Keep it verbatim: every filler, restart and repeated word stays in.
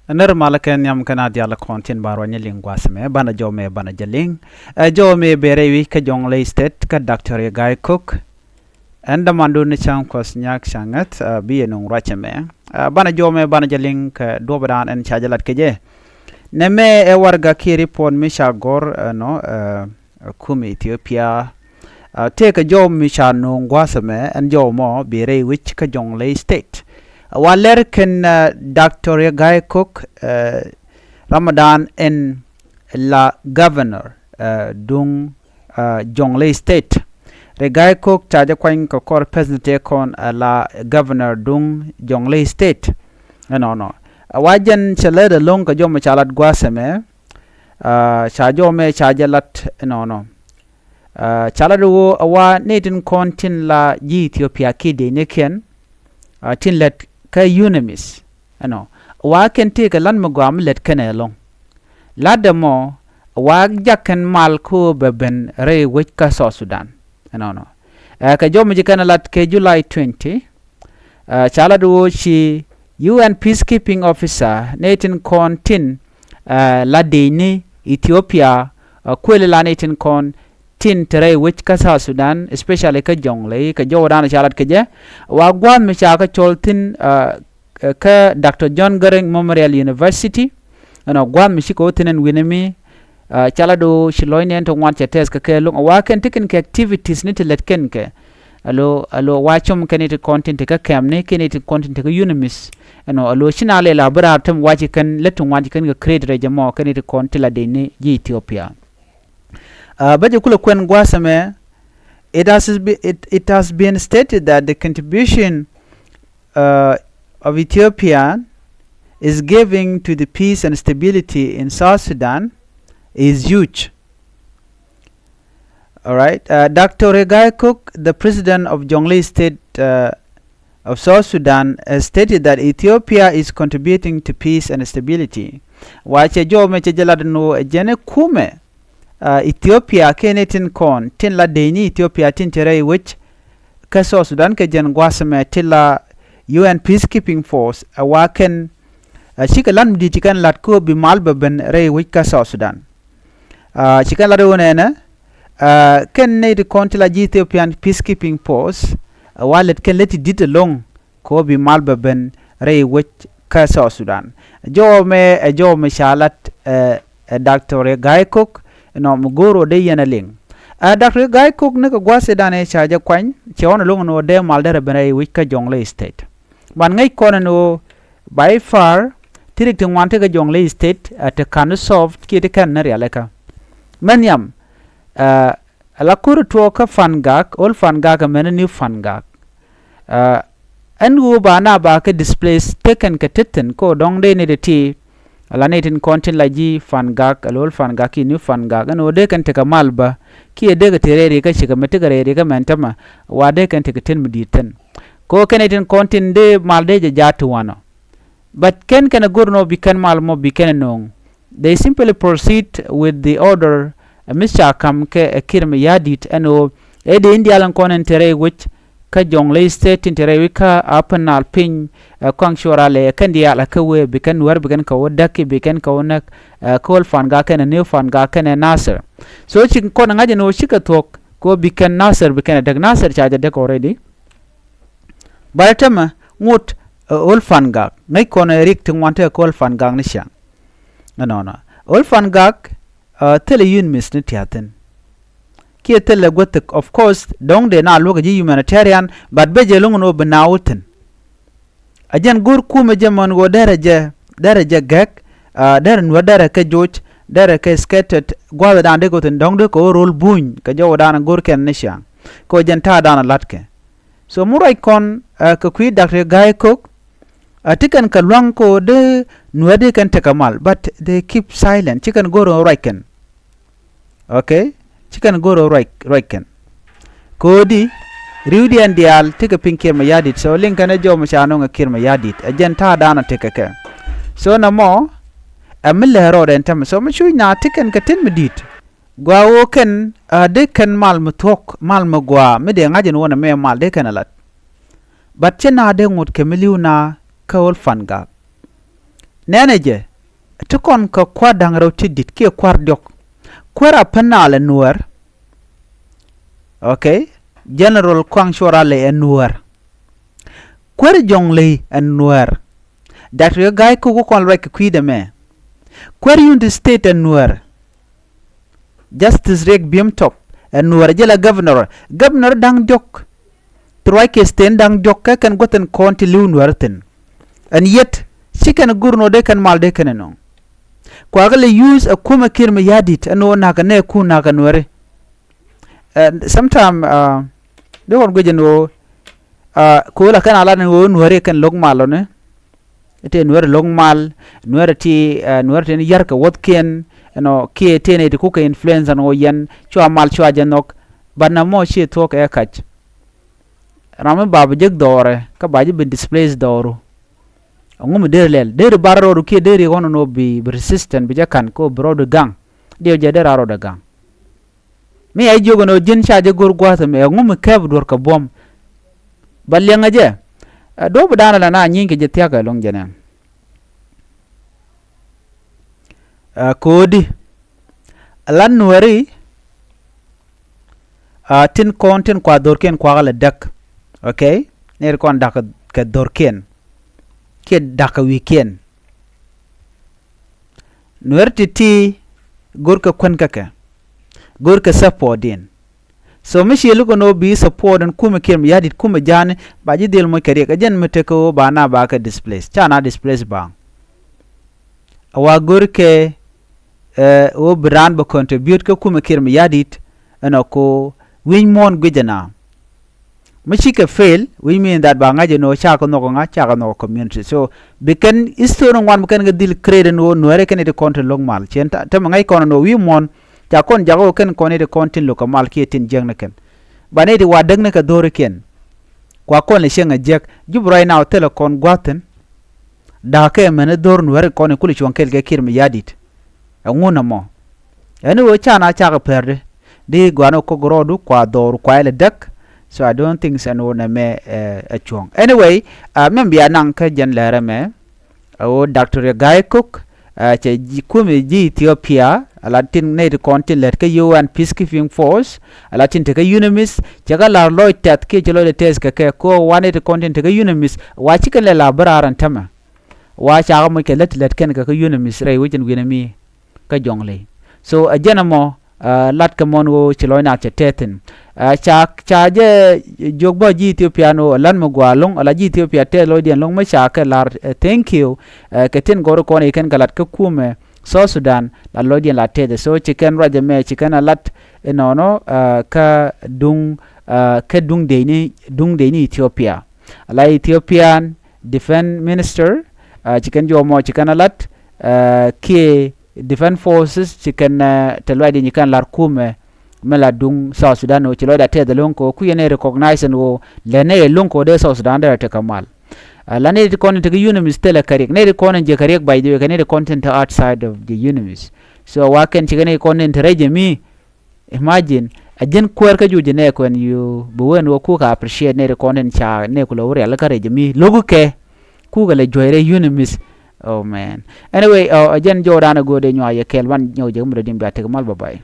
Nir malä kɛ nhiam kɛn a dial kɔn tin ba ruany liŋ gua̱a̱th mɛ banɛ jɔw mɛ banɛ jɛ liŋ. Ɛ jɔw mɛ bɛ rɛy wi̱c kä Jonglei State kä Doctor Riek Gai Kok. Ɛn dämandu ni cäŋ kuɔth nyak cäŋ ŋäth, ɛ, bi yɛ nuŋ ruacɛ mɛ. Ɛ, banɛ jɔw mɛ banɛ jɛ liŋ kɛ duɔpdan ɛn ca jɛ lat kɛ jɛ. Nɛ mɛ ɛ warɛga kiɛ report mi ca gɔr, ɛ, nɔ, ɛ, ɛ, kum Ethiopia. Ɛ, tëëkɛ jɔw mi ca nuŋ gua̱a̱th mɛ ɛn jɔw mɔ bi rɛy wi̱c kä Jonglei State. Ɛ, wa lɛr kɛn, ɛ, Doctor Riek Gai Kok, ɛ, Ramadan ɛn la governor, ɛ, duŋ, ɛ, Jonglei State. Riek Gai Kok ca jɛ kuany kɛ kɔr president tëë kɔn, ɛ, la governor duŋ Jonglei State. Ɛnɔnɔ. Ɛ, wa jɛn cɛ lɛ dee loŋ kɛ jɔw mɛ ca lat gua̱a̱th mɛ. Ɛ, ca jɔw mɛ ca jɛ lat ɛnɔnɔ. Ɛ, ca lat woo ɛ wa ni tin kɔn tin la ji̱ Ethiopia kiɛ dee ni kiɛn. Ɛ, tin lɛt kä UNMISS. Ɛnɔ. Wa kɛn tëëkɛ lat mi gɔaa mi lɛt kɛn ɛlɔ̱ŋ. Lat dɛ mɔ, wa jak kɛn mal ko bɛ ben rɛy wec kä South Sudan. Ɛnɔnɔ. Ɛ, kɛ jɔw mɛ ci kɛn lat kɛ July twenty. Ɛ, ca lat woo ci UN peacekeeping officer ni tin kɔn tin, ɛ, la dee ni Ethiopia, ɛ, kuël la ni tin kɔn tin te rɛy wec kä South Sudan, especially kä Jonglei, kɛ jɔwdan ca lat kɛ jɛ. Wa gua̱a̱th mi ca kä cɔl thin, ɛ, kä Doctor John Garang Memorial University. Ɛnɔ gua̱a̱th mi cikɛ wä thin ɛn wi̱nɛ mi, ɛ, ca lat woo ci lɔcni ɛn ti ŋuan cɛ tɛth kɛ kɛ loŋ. Wa kɛn ti kɛn kɛ activities ni ti lɛt kɛn kɛ. Alo, alo wa com kɛn ni ti kɔn tin ti kä kɛmni, kɛn ni ti kɔn tin ti kä UNMISS. Ɛnɔ, alo ci na lɛ la bi raar tem wa ci kɛn lät ti ŋuan ci kɛn kɛ create rɛy jɛ mɔ, kɛn ni ti kɔn ti la dee ni ji̱ Ethiopia. Ɛ, bä jɛ kulɛ kuɛn gua̱a̱th mɛ, it has be-, it, it has been stated that the contribution, ɛ, of Ethiopia is giving to the peace and stability in South Sudan is huge. All right. Ɛ, Doctor Riek Gai Kok, the president of Jonglei State, ɛ, of South Sudan, has stated that Ethiopia is contributing to peace and stability. Wa cɛ jɔw mɛ cɛ jɛ lat ni woo ɛ jɛn ɛ kumɛ, ɛ, Ethiopia kɛn ni tin kɔn tin la dee ni Ethiopia tin te rɛy wec kä South Sudan kɛ jɛn gua̱a̱th mɛ ti la UN peacekeeping force, ɛ, wa kɛn, ɛ, cikɛ lat mi di̱i̱t ci kɛn lat ko bi mal bɛ ben rɛy wec kä South Sudan. Ɛ, ci kɛn lat woo nɛnɛ, ɛ, kɛn ni ti kɔn ti la ji̱ Ethiopian peacekeeping force, ɛ, wa lɛt kɛn lät ti di̱t ɛlɔ̱ŋ ko bi mal bɛ ben rɛy wec kä South Sudan. Jɔw mɛ ɛ jɔw mɛ ca lat, ɛ, ɛ Doctor Riek Gai Kok, ɛnɔ mi go̱o̱r woo dee yɛn ɛ liŋ. Ɛ, Doctor Riek Gai Kok ni kɛ gua̱a̱th ɛ dan ɛ ca jɛ kuany, cɛ ɣɔn ɛlɔ̱ŋ ni woo dee mal derɛ ben rɛy wec kä Jonglei State. Ban ŋäc kɔn ni woo by far, ti rik ti ŋuan ti kä Jonglei State, ɛ, ti ka̱n solve kiɛ ti kɛn ni rialikä. Mɛ nhiam, ɛ, ala kur tuɔɔk kä Fangak, old Fangak, ɛ mɛn ni New Fangak. Ɛ, ɛn woo ba na ba kɛ displace tekɛn kɛ tethin ko dɔ̱ŋ dee ni ti ti, ala ni tin kɔn tin la ji̱ Fangak, ala old Fangak kiɛ New Fangak, ɛn woo dee kɛn tekɛ mal bä, kiɛ dee kɛ te rɛy rikä cikɛ mɛ tekɛ rɛy rikä mɛn tämɛ, wa dee kɛn tekɛ tin mi di̱i̱t thi̱n. Ko kɛn ni tin kɔn tin dee mal dee jɛ jaat ti wanɔ. But kɛn kɛn a go̱r nɔ bi kɛn mal mɔ bi kɛn a no̱o̱ŋ. They simply proceed with the order, ɛ, mi ca ka̱m kɛ, ɛ, Kiir Mayardit ɛn ɣöö ɛ dee in diaal in kɔn in te rɛy wec kä Jonglei State tin te rɛy wec kä Upper Nile piny, ɛ, kɔaŋ cuɔr alɛ kɛn diaal ɛ kä wee bi kɛn wär bi kɛn kɛ wä däk ki bi kɛn kɛ wä näk, ɛ, kä Old Fangak kɛnɛ New Fangak kɛnɛ Nasir. So ci kɔn ŋa̱c ɛn ɣöö cikɛ thuɔ̱k kɛ ɣöö bi kɛn Nasir bi kɛn ɛ däk. Nasir ca jɛ däk already. Bal tämɛ ŋot, ɛ, Old Fangak. Ŋäc kɔn ɛ rik ti ŋuan tekɛ Old Fangak ni ciaŋ. Ɛnɔnɔ. Old Fangak, ɛ, thilɛ UNMISS ni tia̱thi̱n. Kiɛ thilɛ guäthik, of course, dɔ̱ŋ dee na luäk ji̱ humanitarian, but ben jɛ lo̱ŋ ni wä bi na wä thi̱n. A jɛn go̱r kumɛ jɛ mɛn ɣöö derɛ jɛ, derɛ jɛ gɛk, ɛ, derɛ nuäär derɛ kɛ joc, derɛ kɛ scattered, gua̱a̱th dan dee kɛ wä thi̱n, dɔ̱ŋ dee kɛ wä ro̱l buny, kɛ jɔwdan go̱r kɛn ni ciaŋ. Kɛ wä jɛn ta̱a̱ dan a la̱tkɛ. So mi ruac kɔn, ɛ, kɛ kui̱ Doctor Gai Kok, ɛ, ti kɛn kɛ lua̱ŋ ko dee nuäär dee kɛn tekɛ mal, but they keep silent, ci kɛn go̱r ruac kɛn. Okay? Ci kɛn go̱r ruac, ruac kɛn. Ko̱di, ri̱wdiɛn diaal tekɛ piny Kiir Mayardit. So liŋ kɛn ɛ jɔw mi ca nöŋ ɛ Kiir Mayardit. Ɛ jɛn ta̱a̱ da̱a̱n ɔ tekɛ kɛ. So nɔmɔ, ɛ mi lɛ rɔɔdɛ ɛn tämɛ. So mi cuc na ti kɛn kɛ tin mi di̱i̱t. Gɔaa ɣöö kɛn, ɛ, dee kɛn mal mi thuɔ̱k, mal mi gɔaa, mi dee ŋa̱c ɛn ɣöö nɛmɛ mal dee kɛn ɛ lat. But ci na dee ŋot kɛ mi li̱w na kä Old Fangak. Nɛnɛ jɛ, ti kɔn kɛ kua̱r da̱ŋ rɛw ti di̱t kiɛ kua̱r diɔ̱k. Kuäär Apɛnal ɛ Nuäär. Ok. General Kuaŋ Cuɔl Rali ɛ Nuäär. Kuäär Jɔŋley ɛ Nuäär. Doctor Gai Kok kɔn ruac kɛ kui̱dɛ mɛ. Kuäär Unity State ɛ Nuäär. Justice Riek Biem Top ɛ Nuäär jɛ la governor. Governor da̱ŋ diɔ̱k. Ti ruac kɛ state da̱ŋ diɔ̱k kɛ kɛn gua̱th in kɔn ti li̱w Nuäär thi̱n. Ɛn yet ci kɛn gur nɔ dee kɛn mal dee kɛn nɔ. Kuakɛ lɛ use ɛ kumɛ Kiir Mayardit ɛn ɣöö na̱kɛ nɛɛkun na̱kɛ Nuääri. Ɛ, sometime, uh, dee kɔn guic ɛn ɣöö, uh, ko̱o̱l a kɛn a lat ɛn ɣöö Nuääri kɛn lo̱k mal ɔni. Tëë Nuäär lo̱ŋ mal, Nuäär ti, ɛ, Nuäär ti ni yar kɛ wuɔ̱thkiɛn, ɛnɔ kiɛ tëë nɛy ti kukɛ influence ɛn ɣöö yɛn cua mal cua jɛ nhɔk. But na mɔ ci thuɔ̱k ɛ kac. Ram mi ba bi jek dhɔrɛ kä ba ji̱ ben displace dhɔru. Ɛŋu mi der lɛl der bar rɔɔdu kiɛ der ɣɔn ɛn ɣöö bi, bi resistant bi jɛ ka̱n kä bi rɔɔdu gaŋ. Diɛw jɛ der a rɔɔdɛ gaŋ. Mi a jiök ɛn ɣöö ji̱n ca jɛ go̱r gua̱a̱th ɛmɛ, ɛŋu mi kɛp duɔ̱r kɛ buɔ̱m? Ba liɛŋɛ jɛ. Ɛ, duɔ̱ɔ̱p dan ala na nyieeny kɛ jɛ thia̱k ɛlɔ̱ŋ jɛ nɛn. Ɛ, ko̱o̱di. Ɛ la Nuääri, ɛ, tin kɔn tin kua dho̱rkiɛn kuakä lɛ däk. Ok? Nɛy ti kɔn da̱k kɛ dho̱rkiɛn kiɛ da̱k kɛ wi̱i̱kiɛn. Nuäär ti̱ti̱ go̱rkɛ kuän kä kɛ. Go̱rkɛ support in. So mi ciɛ lukɛ nɔ bi support in kumɛ Kiir Mayardit kumɛ ja̱a̱ni ba ji̱ dhil moc kɛ riɛk. Ɛ jɛn mi tekɛ ɣöö ba na ba kɛ displace. Ca na displace ba. A wa go̱rkɛ, ɛ, ɣöö bi raan bɛ contribute kä kumɛ Kiir Mayardit ɛnɔ ko wi̱ny muɔ̱ɔ̱n guic ɛna. Mi cikɛ fail, which mean that ba ŋa̱c ɛn ɣöö cakɛ nhɔk ŋa̱, cakɛ nhɔk community. So bi kɛn history ŋuan bi kɛn kɛ dhil create ɛn ɣöö Nuääri kɛn nɛy ti kɔn tin lo̱k mal. Ciɛn tämɛ ŋäc kɔn ɛn ɣöö wi̱i̱ muɔ̱ɔ̱n ca kɔn jakä ɣöö kɛn kɔn nɛy ti kɔn tin lo̱k kɛ mal kiɛ tin jiäknikiɛn. Ba nɛy ti wa däkni kɛ dho̱rikiɛn. Kua kɔn lɛ cieŋ a jiäk. Jup right now thilɛ kɔn gua̱thin. Da̱a̱kɛ mɛn i̱ dho̱r Nuääri kɔn in kulɛ cuɔ̱ŋ kɛl kɛ Kiir Mayardit. Ɛŋu nɔmɔ? Ɛn i̱ ɣöö ca na cakɛ pɛr di di gua̱a̱n ɣöö kɔk rɔɔdu kua dhɔr kua ilɛ däk. So I don't think ɛn ɣöö nɛmɛ, ɛ, ɛ cuɔ̱ŋ. Anyway, ɛ, mɛn bia naŋ kä jɛn lɛrɛ mɛ. Ɛ ɣöö Doctor Gai Kok, ɛ, cɛ ji̱ kumɛ ji̱ Ethiopia, ala tin nɛy ti kɔn tin lät kä U N Peacekeeping Force, ala tin te kä UNMISS, cɛ kɛ la̱r lɔc tɛth kiɛ cɛ lɔcdɛ tɛth kɛ kɛ kɛ ɣöö wa nɛy ti kɔn tin te kä UNMISS, wa cikɛ lɛ la bä raar ɛn tämɛ. Wa cakɛ moc kɛ lät ti lät kɛn kɛ kä UNMISS rɛy wec in wi̱nɛ mi kä Jɔŋley. So ɛ jɛn ɛmɔ, ɛ, lat kɛ mɔn ɣöö ci lɔc nak cɛ tɛth thi̱n. Ɛ, ca, ca jɛ jiök bä ji̱ Ethiopia ni ɣöö ɛ lät mi gɔaa lo̱ŋ, ala ji̱ Ethiopia tɛth lɔcdiɛn lo̱ŋ mi ca kɛ lar, ɛ, thank you, ɛ, kɛ tin gɔ̱r kɔn i̱ kɛn kɛ lat kä kumɛ South Sudan, la lɔcdiɛn la tɛth. So ci kɛn ruac ɛmɛ ci kɛn a lat inɔnɔ, ɛ, kä duŋ, ɛ, kä duŋ dec ni, duŋ dec ni Ethiopia. Ala Ethiopian Defense Minister, ɛ, ci kɛn jɔmɔ ci kɛn a lat, ɛ, kiɛ Defense Forces ci kɛn, ɛ, te luacdiɛn ci kɛn lar kumɛ mi la duŋ South Sudan ɣöö ci lɔcda tɛth ɛlɔ̱ŋ kɛ ɣöö kui̱ ɛn ɛ recognize ɛn ɣöö lɛn ɛ ɛlɔ̱ŋ kɛ ɣöö dee South Sudan dee rɔ tekɛ mal. Ɛ, la nɛy ti kɔn in tekɛ UNMISS thilɛ kɛ riɛk, nɛy ti kɔn in jiɛ kɛ riɛk by the way, kɛ nɛy ti kɔn tin te outside of the UNMISS. So wa kɛn ci kɛ nɛy ti kɔn in te rɛy jɛ mi, imagine, ɛ ji̱n kuäär kä juc jɛ nɛɛk kuɛn yu bi wen wä kukɛ appreciate nɛy ti kɔn in ca nɛɛk ku lɛ wä rial kä rɛy jɛ mi lo̱k kɛ kukɛ lɛ juɔ̱c rɛy UNMISS. Oh man. Anyway, ɛ, ɛ jɛn jɔwdan ɛ go̱o̱r dee nyuak yɛ kɛɛl ban nyɔk jɛ kä mi dɔ̱diɛn bia tek mal, bye bye.